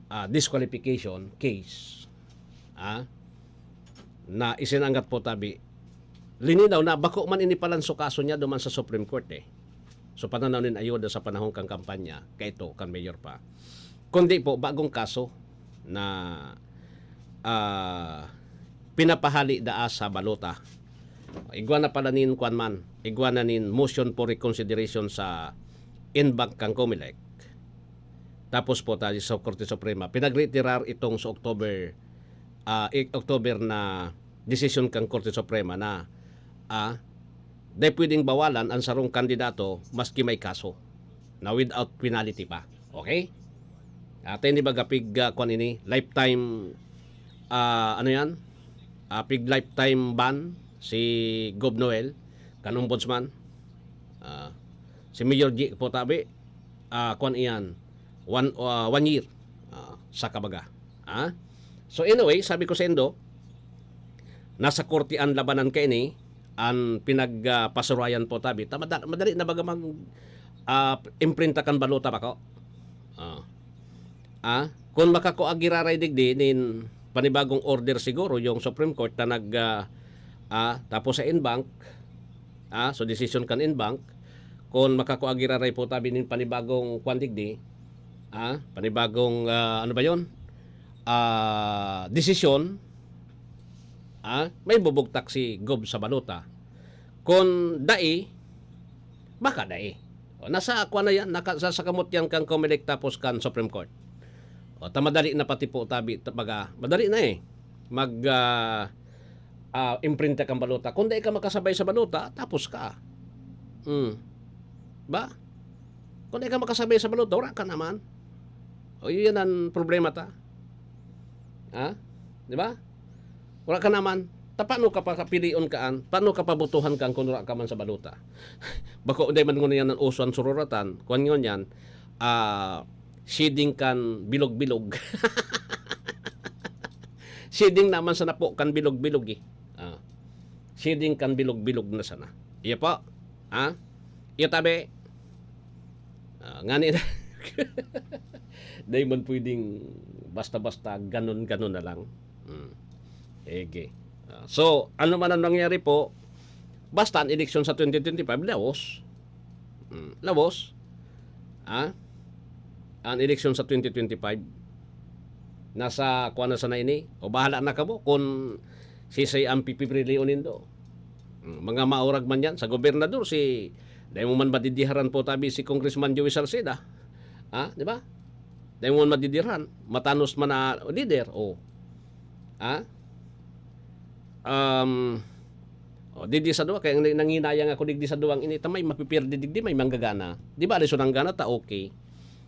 ah, disqualification case, ah, na isinanggat po tabi. Lininaw na bako man ini palan so kaso niya duman sa Supreme Court eh. So pananaw nin ayuda sa panahon kan kampanya, kaito kan mayor pa. Kundi po bagong kaso na, ah, pinapahali daa sa balota. Igwa na pala nin kwan man, igwa na nin motion for reconsideration sa en banc kan Comelec. Tapos po tayo sa Korte Suprema, pinag-retirar itong sa October, ah, i- October na desisyon kan Korte Suprema na, ah, dai pwedeng bawalan ang sarong kandidato maski may kaso na without penalty pa. Okay? At ini baga pig, ah, kwan ini, lifetime, ah, ano yan? Ah, pig lifetime ban si Gov Noel, kan ombudsman. Ah, si Mayor G po tabi, ah, kwan iyan, one, ah, one year, ah, sa kabaga. Ah? So anyway, sabi ko sa indo, nasa korte ang labanan kaini, ang pinagpasurayan po tabi. Ta, mada- madali na baga mag, ah, imprinta kan balota bako. Ah. Ah, kun makakua giraray digdi nin panibagong order siguro yung Supreme Court na nag, ah, ah, tapos sa en banc, ah, so decision kan en banc, kun makakua giraray po tabi nin panibagong kwan digdi, ah, panibagong, ah, ano ba yon? Ah, desisyon, ah, may bubugtak si Gov sa balota. Kun dai, baka dai. O, nasa kwan na yan, naka, sa, sa kamot yan kan Comelec tapos kan Supreme Court. O, ta madali na pati po tabi, ta, baga, madali na eh. Mag, ah, ah, imprinta kan balota. Kung dai ka makasabay sa balota, tapos ka. Hmm. Ba? Kung dai ka makasabay sa balota, wala ka naman. O, yun ang problema ta. Ha? Di ba? Wala ka naman. Ta, paano ka pa kapilion kaan? Paano ka pabotohan kaan kung wala ka man sa balota? Bako, dai man ngunyan ang uso ang sururatan. Kwan ngunyan, ah, shading kan bilog-bilog. Shading naman sana po kan bilog-bilog eh. Ah. Shading kan bilog-bilog na sana. Iya po. Ha? Iya tabi. Ah, ngani na. Dai man pwedeng basta-basta ganon-ganon na lang. Hmm. Ege. Ah, so, ano man ang nangyari po, basta ang eleksyon sa twenty twenty-five, lawos. Hmm. Lawos. Ha? Ang eleksyon sa twenty twenty-five, nasa kuwan na sana ini. O bahala na kamo kung sisay ang pipipilion nindo. Hmm, mga maurag man yan, sa gobernador, si, dai mo man madidiharan po tabi si Congressman Joey Salceda. Ha? Di ba? Dai mo man madidiharan. Matanos man na leader. O. Ha? Um, o, digdi sa duwa, kaya nang-, nanginayang ako digdi sa duwang ini, ta may mapipierde digdi, may manggagana. Di ba, aliso nanggana ta, okay.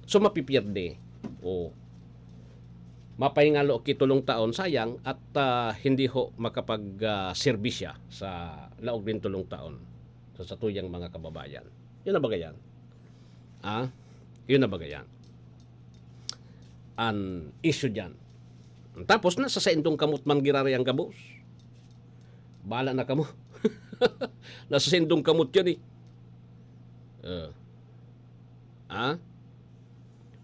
So, mapipierde. O. Mapahingalo ki tulong taon, sayang, at, ah, hindi ho makapag, ah, serbisya sa laog nin tulong taon sa satuyang mga kababayan. Yun na ba yan? Ah? Yun na baga yan. An issue dyan. Tapos, nasa saindong kamot man giraray ang gabos. Bahala na kamo. Nasa saindong kamot yan eh. Uh, ha?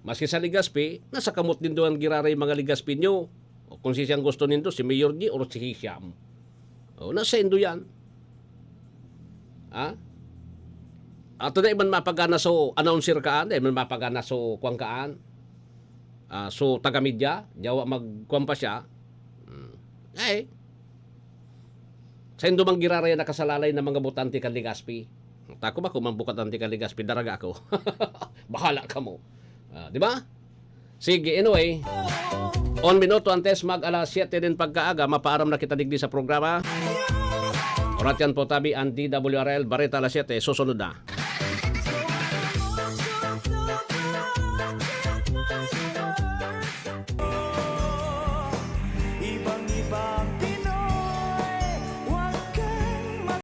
Maski sa Legazpi, nasa kamot din doon giraray mga Legazpi nyo. O kung si siyang gusto nindo, si Mayor G or si Hisham. O, nasa indo yan. Ha? Ato na man mapagana so announcer kaan, na man mapagana so kwang kaan. Ah, so taga-media, yawa magkwang pa siya. Hmm. Ay. Sa indo mang giraray nakasalalay na mga botante kan Legazpi. Tako ba kung mambukatan ti kan Legazpi, daraga ako. Bahala kamo. Ah, di ba? Sige, anyway. On minuto antes mag alas siyete din pagkaaga, mapaaram na kita digdi sa programa. Orat yan po tabi ang D W R L Bareta alas siyete. Susunod na.